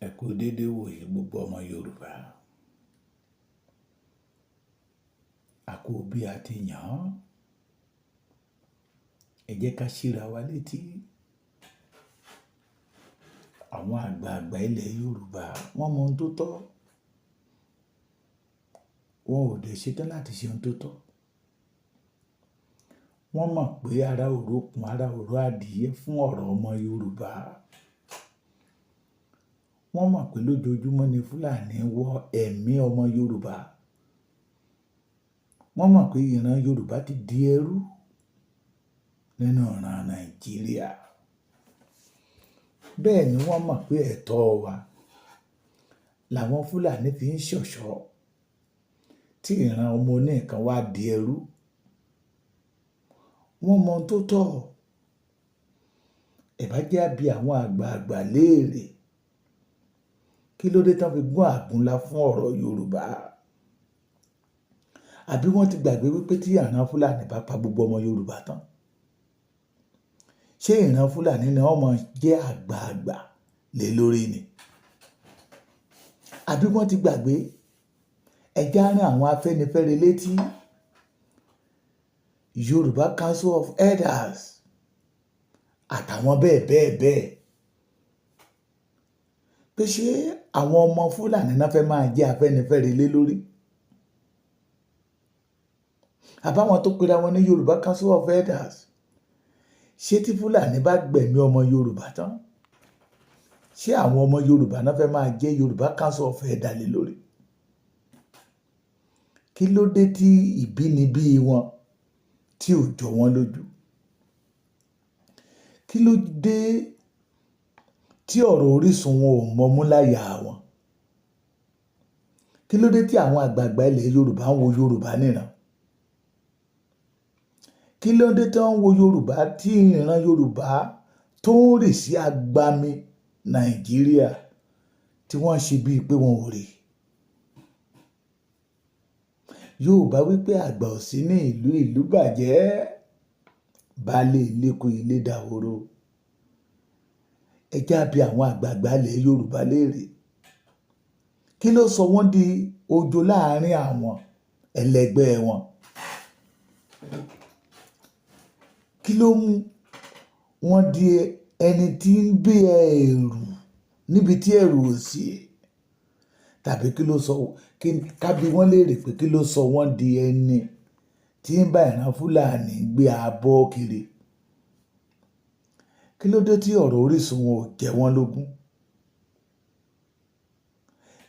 Ẹ kú dédé wòye gbogbo ọmọ Yorùbá. A kú bí a ti yàn án. Ẹ jẹ́ ká ṣíra wa létí. Àwọn àgbààgbà ilẹ̀ Yorùbá wọ́n mọ ohun tó tọ́. Wọn ò dẹ̀ ṣetán láti ṣe ohun tó tọ́. Wọ́n mọ̀ pé ara ò rókun, ara ò ró adìẹ fún ọ̀rọ̀ ọmọ Yorùbá. Wọ́n mọ̀ pé lójoojúmọ́ ni Fúlàní ń wọ ẹ̀mí ọmọ Yorùbá. Wọ́n mọ̀ pé ìran Yorùbá ti di ẹrú nínú ìran Nàìjíríà. Bẹ́ẹ̀ ni wọ́n mọ̀ pé ẹ̀tọ́ wa làwọn Fúlàní fi ń ṣọ̀ṣọ́ tí ìran ọmọ oníkan wá di ẹrú. Wọ́n mọ ohun tó tọ́. Ẹ bá jẹ́ á bi àwọn àgbààgbà léèrè. Kí ló dé tán fi gún àgúnlá fún ọ̀rọ̀ Yorùbá? Àbí wọ́n ti gbàgbé wípé tí ìran Fúlàní bá pa gbogbo ọmọ Yorùbá tán, ṣé ìran Fúlàní ni wọ́n máa jẹ́ àgbààgbà lé lórí ni? Àbí wọ́n ti gbàgbé? Ẹ jẹ́ á rán àwọn Afẹ́nifẹ́re létí. Yorùbá Council of Elders àtàwọn bẹ́ẹ̀ bẹ́ẹ̀ bẹ́ẹ̀. Pé ṣé àwọn ọmọ Fúlàní náà fẹ́ máa jẹ́ Afẹ́nifẹ́re lé lórí? Àbáwọn tó pera wọn ní Yorùbá Council of Elders. Ṣé tí Fúlàní bá gbẹ̀mí ọmọ Yorùbá tán, ṣé àwọn ọmọ Yorùbá náà fẹ́ máa jẹ́ Yorùbá Council of Elders lé lórí? Kí ló dé tí ìbínibí wọn tí ò jọ wọ́n lójú? Kí ló dé tí ọ̀rọ̀ orísun wọn ò mọmú láyà wọn? Kí ló dé tí àwọn àgbààgbà ilẹ̀ Yorùbá ń wo Yorùbá níran? Kí ló dé tí wọ́n ń wo Yorùbá tí ìran Yorùbá tó ń rì sí agbami Nàìjíríà tí wọ́n ṣe bíi pé wọn ò rí? Yorùbá wípé àgbà ò sí ní ìlú, ìlú bàjẹ́, baálé ilé kú, ilé dahoro. Ẹ jẹ́ á bi àwọn àgbààgbà ilẹ̀ Yorùbá léèrè. Kí ló sọ wọ́n di ojo láàrin àwọn ẹlẹgbẹ́ wọn? Kí ló mú wọn di ẹni tí ń gbé ẹ̀rù níbi tí ẹ̀rù ò sí? Tàbí kí ló sọ, kí ká bi wọ́n léèrè pé kí ló sọ wọ́n di ẹni tí ń bá ìran Fúlàní gbé abọ́ kiri? Kí ló dé tí ọ̀rọ̀ orísun wọn ò jẹ wọ́n lógún?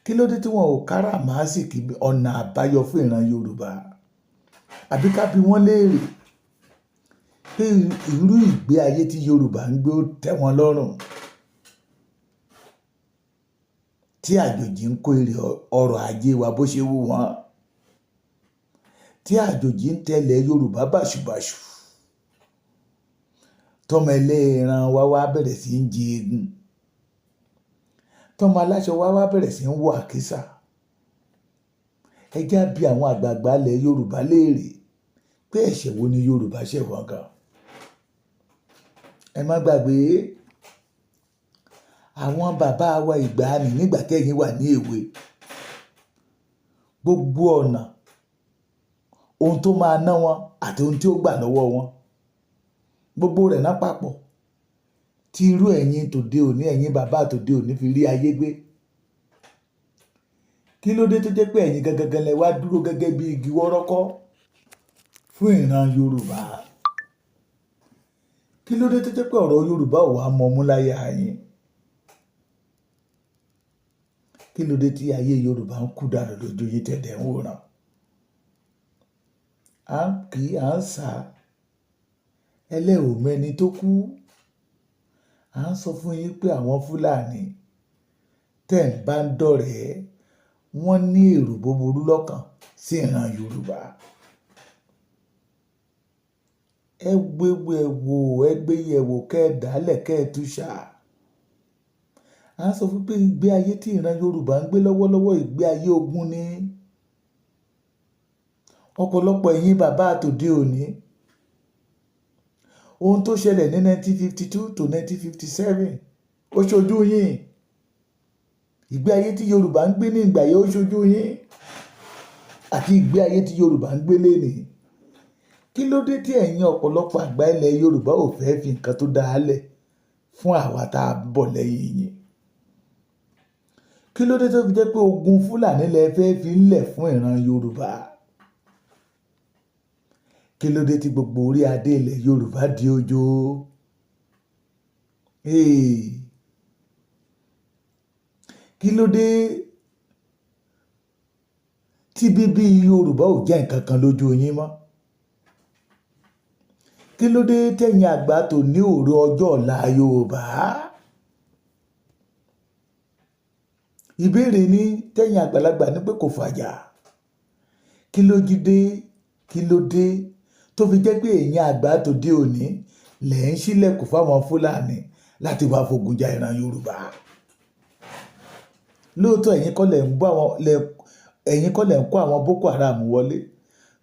Kí ló dé tí wọn ò káràmásìkí ọ̀nà àbáyọ fún ìran Yorùbá? Àbí ká bi wọ́n léèrè pé irú ìgbé ayé tí Yorùbá ń gbé ó tẹ́ wọn lọ́rùn? Tí àjòjì ń kó èrè ọrọ̀ ajé wa bó ṣe wù wọ́n. Tí àjòjì ń tẹ̀lé Yorùbá bàṣubàṣu. Tọ́mọ ẹlẹ́ran wa wá bẹ̀rẹ̀ sí ń jẹ eegun. Tọ́mọ aláṣọ wa wá bẹ̀rẹ̀ sí ń wọ àkísà. Ẹ jẹ́ á bi àwọn àgbààgbà ilẹ̀ Yorùbá léèrè pé ẹ̀ṣẹ̀ wo ni Yorùbá ṣẹ̀ wọ́n gan? Ẹ má gbàgbé àwọn bàbá wa ìgbàanì nígbà tí ẹ̀yin wà ní èwe. Gbogbo ọ̀nà, ohun tó máa ná wọn àti ohun tí ó gbà lọ́wọ́ wọn. Gbogbo rẹ̀ náà papọ̀. Tí irú ẹ̀yin tòde òní, ẹ̀yin bàbá tòde òní fi rí ayé gbé. Kí ló dé tó jẹ́ pé ẹ̀yin gangan lẹ wá dúró gẹ́gẹ́ bí igi wọ́rọ́kọ́ fún ìran Yorùbá? Kí ló dé tó jẹ́ pé ọ̀rọ̀ Yorùbá ò wá mọmú láyà yín? Kí ló dé tí ayé Yorùbá ń kú dànù lójú yín tẹ̀dẹ̀ ń wòran? À ń kì í, à ń sá. Ẹlẹ́ ò mẹ́ni tó kú. À ń sọ fún yín pé àwọn Fúlàní tẹ̀ ń bá ń dọ̀rẹ́, wọ́n ní èrò búburú lọ́kàn sí ìran Yorùbá. Ẹ gbé wò, ẹ gbé yẹ̀wò, kẹ́ ẹ dálẹ̀, kẹ́ ẹ túṣà. À ń sọ fún pé ìgbé ayé tí ìran Yorùbá ń gbé lọ́wọ́lọ́wọ́ ìgbé ayé ogun ni. Ọ̀pọ̀lọpọ̀ ẹ̀yin bàbá tòde òní. Ohun tó ṣẹlẹ̀ ní 1952 to 1957 ó ṣojú yín. Ìgbé ayé tí Yorùbá ń gbé ní ìgbà yẹn, ó ṣojú yín, àti ìgbé ayé tí Yorùbá ń gbé lénìí. Kí ló dé tí ẹ̀yin ọ̀pọ̀lọpọ̀ àgbà ilẹ̀ Yorùbá ò fẹ́ fi nǹkan tó dáa lẹ̀ fún àwa tá a bọ̀ lẹ́yìn yín? Kí ló dé tó fi jẹ́ pé ogun Fúlàní lẹ fẹ́ fi lẹ̀ fún ìran Yorùbá? Kí ló dé tí gbogbo orí adé ilẹ̀ Yorùbá di ojo? Hey. Kí ló dé tí bíbí Yorùbá ò jẹ́ nǹkan kan lójú yín mọ́? Kí ló dé tẹ̀yin àgbà tó ní òru ọjọ́ ọ̀la Yorùbá? Ìbéèrè ní tẹ̀yin àgbàlagbà ní pé kò fàjà. Kí ló jí dé? Kí ló dé tó fi jẹ́ pé ẹ̀yin àgbà tó dé òní lẹ̀ ń ṣílẹ̀kùn fáwọn Fúlàní láti wá fogun ja ìran Yorùbá? Lóòótọ́, ẹ̀yin kọ́ lẹ̀ ń kó àwọn Boko Haram wọlé,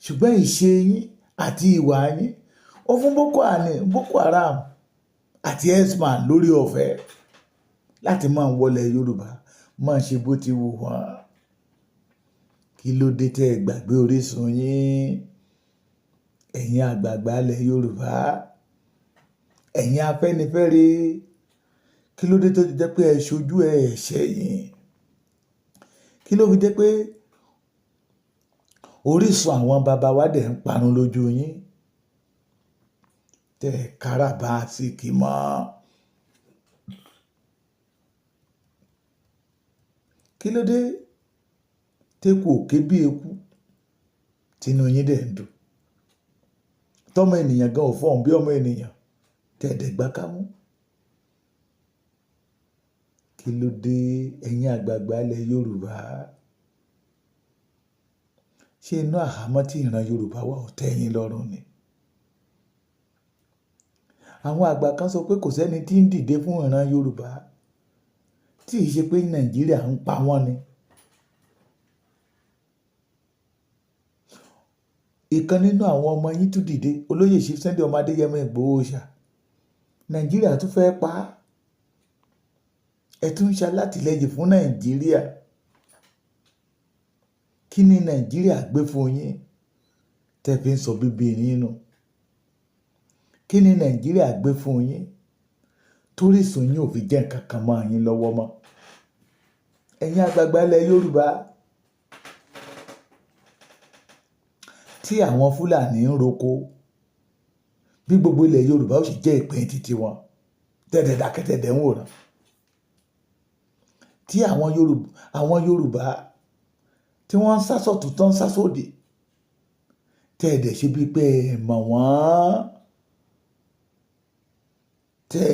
ṣùgbọ́n ìṣe yín àti ìwà yín ó fún Boko Haram àti herdsman lórí ọ̀fẹ́ láti máa wọlé Yorùbá, máa ṣe bó ti wù wọ́n. Kí ló dé tẹ́ ẹ gbàgbé orísun yín, ẹ̀yin àgbààgbà ilẹ̀ Yorùbá, ẹ̀yin Afẹ́nifẹ́re? Kí ló dé tó ti jẹ́ pé ẹ ṣojú ẹ ṣẹ̀yìn? Kí ló fi jẹ́ pé orísun àwọn baba wa dẹ̀ ń parun lójú yín, tẹ́ ẹ káràbà sí kì mọ́? Kí ló dé téku ò ké bí eku, tínú yín dẹ̀ ń dùn? Tọ́mọ ènìyàn gan ò fọhùn bí ọmọ ènìyàn, tẹ́ ẹ dẹ̀ gbá kámú. Kí ló dé, ẹ̀yin àgbààgbà ilẹ̀ Yorùbá? Ṣé inú àhámọ́ tí ìran Yorùbá wà ò tẹ́ yín lọ́rùn ni? Àwọn àgbà kan sọ pé kò sẹ́ni tí ń dìde fún ìran Yorùbá tí ì ṣe pé Nàìjíríà ń pa wọ́n ni. Ìkan nínú àwọn ọmọ yín tún dìde, olóyè Chief Sunday ọmọ Adéyẹmọ Ìgbòho Òòṣà. Nàìjíríà tún fẹ́ pa á. Ẹ tún ń ṣalátìlẹ́yìn fún Nàìjíríà. Kí ni Nàìjíríà gbé fún yín tẹ́ fi ń sọ bíbí yín nù? Kí ni Nàìjíríà gbé fún yín torísun yín ò fi jẹ́ nǹkan kan mọ́ yín lọ́wọ́ mọ́? Ẹ̀yin àgbààgbà ilẹ̀ Yorùbá, tí àwọn Fúlàní ń roko, bí gbogbo ilẹ̀ Yorùbá ó sì jẹ́ ìpín títí wọn, tẹ́tẹ̀ dákẹ́tẹ̀dẹ̀ ń wòran. Tí àwọn Yorùbá tí wọ́n ń sásọ̀tún tán ń sásòdì, tẹ́ẹ̀dẹ̀ ṣe bíi pé ẹ mọ̀ wọ́n, tẹ́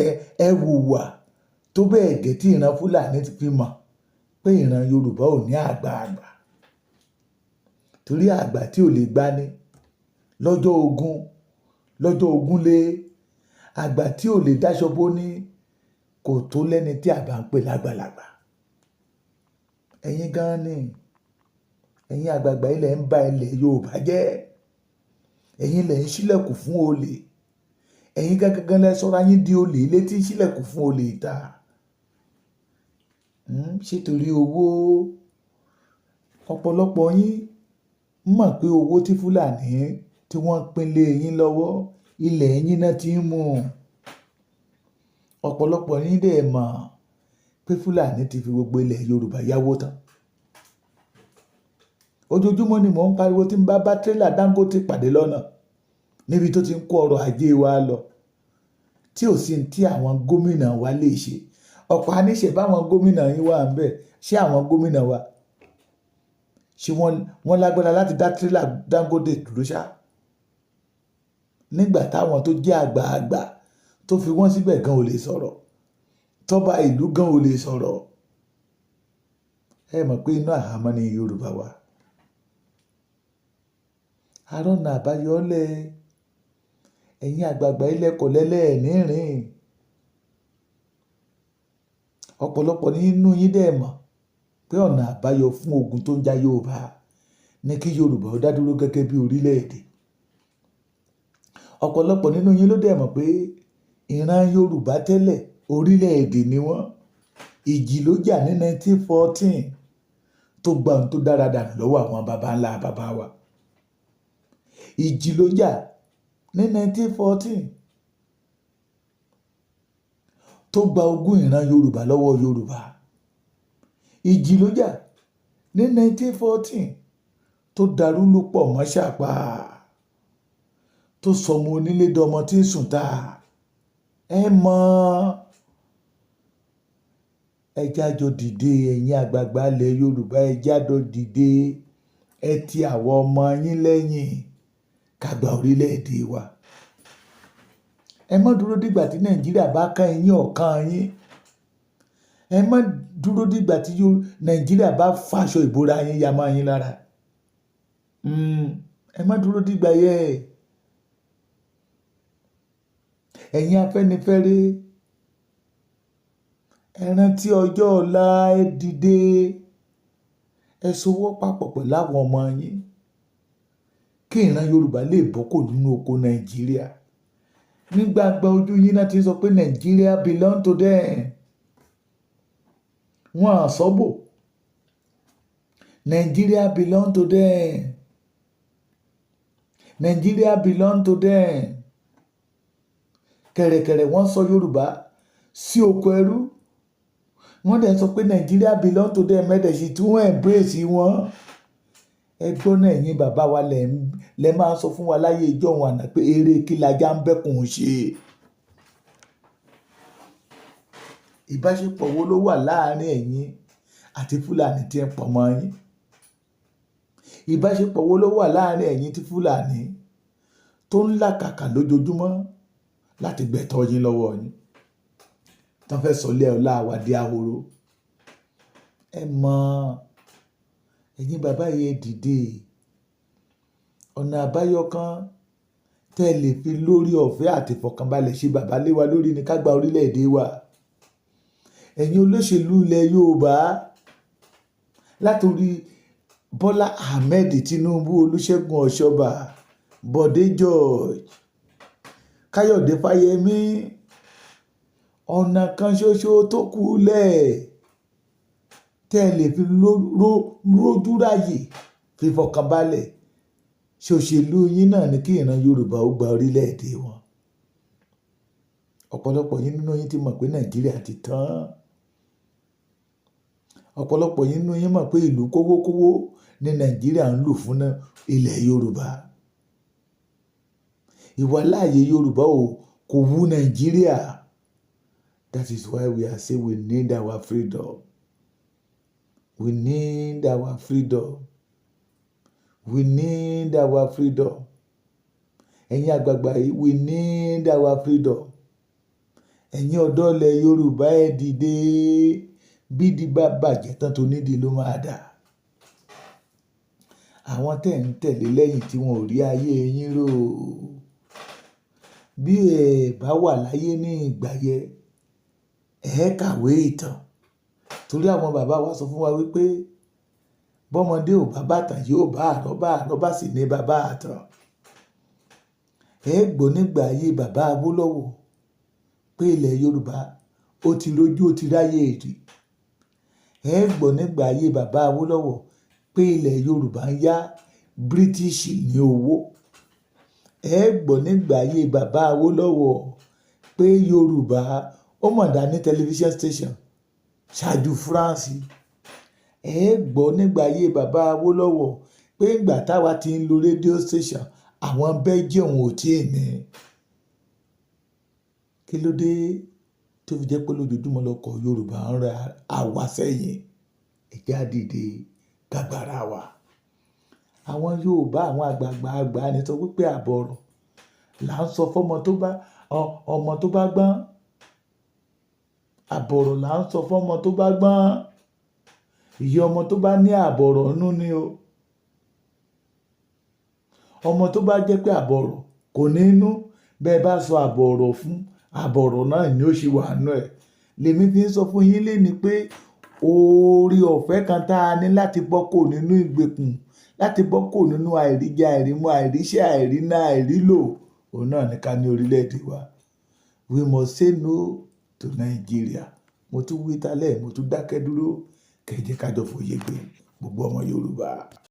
ẹ hùwà tó bẹ́ẹ̀ gẹ́ tí ìran Fúlàní fi mọ̀ pé ìran Yorùbá ò ní àgbààgbà. Torí àgbà tí ò lè gbani lọ́jọ́ ogun, lọ́jọ́ ogun lé, àgbà tí ò lè dáṣọ bó ní, kò tó lẹ́ni tí àgbà ń pè lágbàlagbà. Ẹ̀yin gan ni, ẹ̀yin àgbààgbà ilẹ̀ ń ba ilẹ̀ Yorùbá jẹ́. Ẹ̀yin lẹ̀ ń ṣílẹ̀kùn fún olè. Ẹ̀yin gangan lẹ sọra yín di olè ilé tí ń ṣílẹ̀kùn fún olè ìta. Ṣé torí owó? Ọ̀pọ̀lọpọ̀ yín mọ̀ pé owó tí Fúlàní tí wọ́n pín lé yín lọ́wọ́, ilẹ̀ yín náà ti ń mú. Ọ̀pọ̀lọpọ̀ yín dẹ̀ mọ̀ pé Fúlàní ti fi gbogbo ilẹ̀ Yorùbá yáwó tán. Ojoojúmọ́ ni mò ń pariwo tí ń bá bá tírélà Dangote pàdé lọ́nà níbi tó ti ń kó ọrọ̀ ajé wa lọ, tí ò sí tí àwọn gómìnà wa lè ṣe. Ọ̀pọ̀ àníṣe báwọn gómìnà yín wà ń bẹ̀. Ṣé àwọn gómìnà wa, ṣé wọ́n lágbára láti dá tírélà Dangote dúró ṣá? Nígbà táwọn tó jẹ́ àgbààgbà tó fi wọ́n síbẹ̀ gan ò lè sọ̀rọ̀, tọ́ba ìlú gan ò lè sọ̀rọ̀. Ẹ mọ̀ pé inú àhámọ́ ni Yorùbá wà. Arọ́nà àbáyọ lẹ̀. Ẹ̀yin àgbààgbà ilẹ̀ kọ̀ lẹ́lẹ́ ní rìn. Ọ̀pọ̀lọpọ̀ nínú yín dẹ̀ mọ̀ pé ọ̀nà àbáyọ fún ogun tó ń ja Yorùbá ní kí Yorùbá ó dá dúró gẹ́gẹ́ bí orílẹ̀-èdè. Ọ̀pọ̀lọpọ̀ nínú yín ló dẹ̀ mọ̀ pé ìran Yorùbá tẹ́lẹ̀ orílẹ̀-èdè ni wọ́n. Ìjì ló jà ní 1914 tó gba ohun tó dára dànù lọ́wọ́ àwọn baba ńlá baba wa. Ìjì ló jà ní 1914 tó gba ogún ìran Yorùbá lọ́wọ́ Yorùbá. Ìjì ló jà ní 1914 tó darúlù pọ̀ mọ́ ṣàpá, tó sọmọ onílé dọmọ tí ń sùn ta. Ẹ mọ̀, ẹ jájọ dìde. Ẹ̀yin àgbààgbà ilẹ̀ Yorùbá, ẹ jájọ dìde, ẹ ti àwọn ọmọ yín lẹ́yìn ká gba orílẹ̀-èdè wa. Ẹ má dúró dìgbà tí Nàìjíríà bá kán eyín ọ̀kan yín. Ẹ má dúró dìgbà tí Nàìjíríà bá fàṣọ ìbora yín ya mọ́ yín lára. Ẹ má dúró dìgbà yẹn. Ẹ̀yin Afẹ́nifẹ́re, ẹ rántí ọjọ́ ọ̀la, ẹ dìde, ẹ sowọ́ papọ̀ pẹ̀lú àwọn ọmọ yín kí ìran Yorùbá lè bọ́ kò nínú oko Nàìjíríà. Ní gbangba ojú yín náà ti sọ pé Nigeria belong to them. Wọ́n á sọ́bò. Nigeria belong to them. Nigeria belong to them. Kẹ̀rẹ̀kẹ̀rẹ̀, wọ́n sọ Yorùbá sí oko ẹrú. Wọ́n dẹ̀ sọ pé Nigeria belong to them. Ẹ dẹ̀ sì tún embrace wọn. Ẹ gbọ́ náà, ẹ̀yin bàbá wa, lẹ máa ń sọ fún wa láyé ìjọ́un àná pé eré kí lajá ń bẹ́kùn ṣe. Ìbáṣepọ̀ wo ló wà láàárín ẹ̀yin àti Fúlàní tí ń pọ̀ mọ́ yín? Ìbáṣepọ̀ wo ló wà láàárín ẹ̀yin tí Fúlàní tó ń làkàkà lójoojúmọ́ láti gbẹ̀tọ́ yín lọ́wọ́ yín, tó fẹ́ sọ ilé ọlá wa di ahoro? Ẹ mọ̀, ẹ̀yin bàbá yìí, ẹ dìde. Ọ̀nà àbáyọ kan tẹ́ ẹ lè fi lórí ọ̀fẹ́ àti ìfọ̀kànbalẹ̀ ṣe bàbá lé wa lórí ni ká gba orílẹ̀-èdè wa. Ẹ̀yin olóṣèlú ilẹ̀ Yorùbá, látòrí Bọ́lá Ahmed Tinubu, Olúṣẹ́gun Ọ̀ṣọ́bà, Bọ̀dé George, Káyọ̀dé Fáyẹmí, ọ̀nà kan ṣoṣo tó kù lẹ̀ tẹ́ ẹ lè fi rójú ráyè fífọkànbalẹ̀ ṣòṣèlú yín náà ni kí ìran Yorùbá ó gba orílẹ̀-èdè wọn. Ọ̀pọ̀lọpọ̀ yín nínú yín ti mọ̀ pé Nàìjíríà ti tán. Ọ̀pọ̀lọpọ̀ yín nínú yín mọ̀ pé ìlú kówókówó ní Nàìjíríà ń lù fún ilẹ̀ Yorùbá. Ìwàláàyè Yorùbá ò kò wú Nàìjíríà. That is why we are saying we need our freedom. We need our freedom. We need our freedom. Ẹ̀yin àgbààgbà yìí, we need our freedom. Ẹ̀yin ọ̀dọ́ ilẹ̀ Yorùbá, ẹ dìde. Bídìí bá bàjẹ́ tán, tó nídìí ló máa dà. Àwọn tẹ́ ń tẹ̀lé lẹ́yìn tí wọn ò rí ayé yín rò. Bí ẹ bá wà láyé ní ìgbà yẹn, ẹ kàwé ìtàn. Torí àwọn bàbá wa sọ fún wa wípé bọ́mọdé ò bá bàtàn, yóò bá àrọ́bá, àrọ́bá sì ní bàbá àtàn. Ẹ gbọ́ nígbà ayé bàbá Awólọ́wọ̀ pé ilẹ̀ Yorùbá ó ti rojú, ó ti ráyè rí. Ẹ gbọ́ nígbà ayé bàbá Awólọ́wọ̀ pé ilẹ̀ Yorùbá ń yá British ní owó. Ẹ gbọ́ nígbà ayé bàbá Awólọ́wọ̀ pé Yorùbá ó mọ̀ dá ní television station ṣáájú France. Ẹ gbọ́ nígbà ayé bàbá Awólọ́wọ̀ pé ìgbà táwa ti ń lo radio station, àwọn Belgium ò tí ì ní. Kí ló dé tó fi jẹ́ pé lójoojúmọ́ lọkọ̀ Yorùbá ń ra àwa sẹ́yìn? Ẹ jẹ́ á dìde ká gbára wa. Àwọn Yorùbá, àwọn àgbààgbà àgbà ni sọ wípé àbọ̀ ọ̀rọ̀ là ń sọ fún ọmọ tó bá gbọ́n. Àbọ̀ ọ̀rọ̀ là ń sọ fún ọmọ tó bá gbọ́n. Ìyẹn ọmọ tó bá ní àbọ̀ ọ̀rọ̀ nínú ni o. Ọmọ tó bá jẹ́ pé àbọ̀ ọ̀rọ̀ kò ní inú, bẹ́ẹ̀ bá sọ àbọ̀ ọ̀rọ̀ fún, àbọ̀ ọ̀rọ̀ náà ni ó ṣe wà nínú ẹ̀. Lèmi fi ń sọ fún yín léni pé oore ọ̀fẹ́ kan tá a ní láti bọ́ kò nínú ìgbèkùn, láti bọ́ kò nínú àìríjẹ, àìrímu, àìríṣẹ́, àìríná, àìrílò, òun náà ní ká ní orílẹ̀-èdè wa. We must say no to Nigeria. Mo tún wí tálẹ̀, mo tún dákẹ́ dúró. Kẹ́ ẹ jẹ́ ká jọ fòye gbé, gbogbo ọmọ Yorùbá.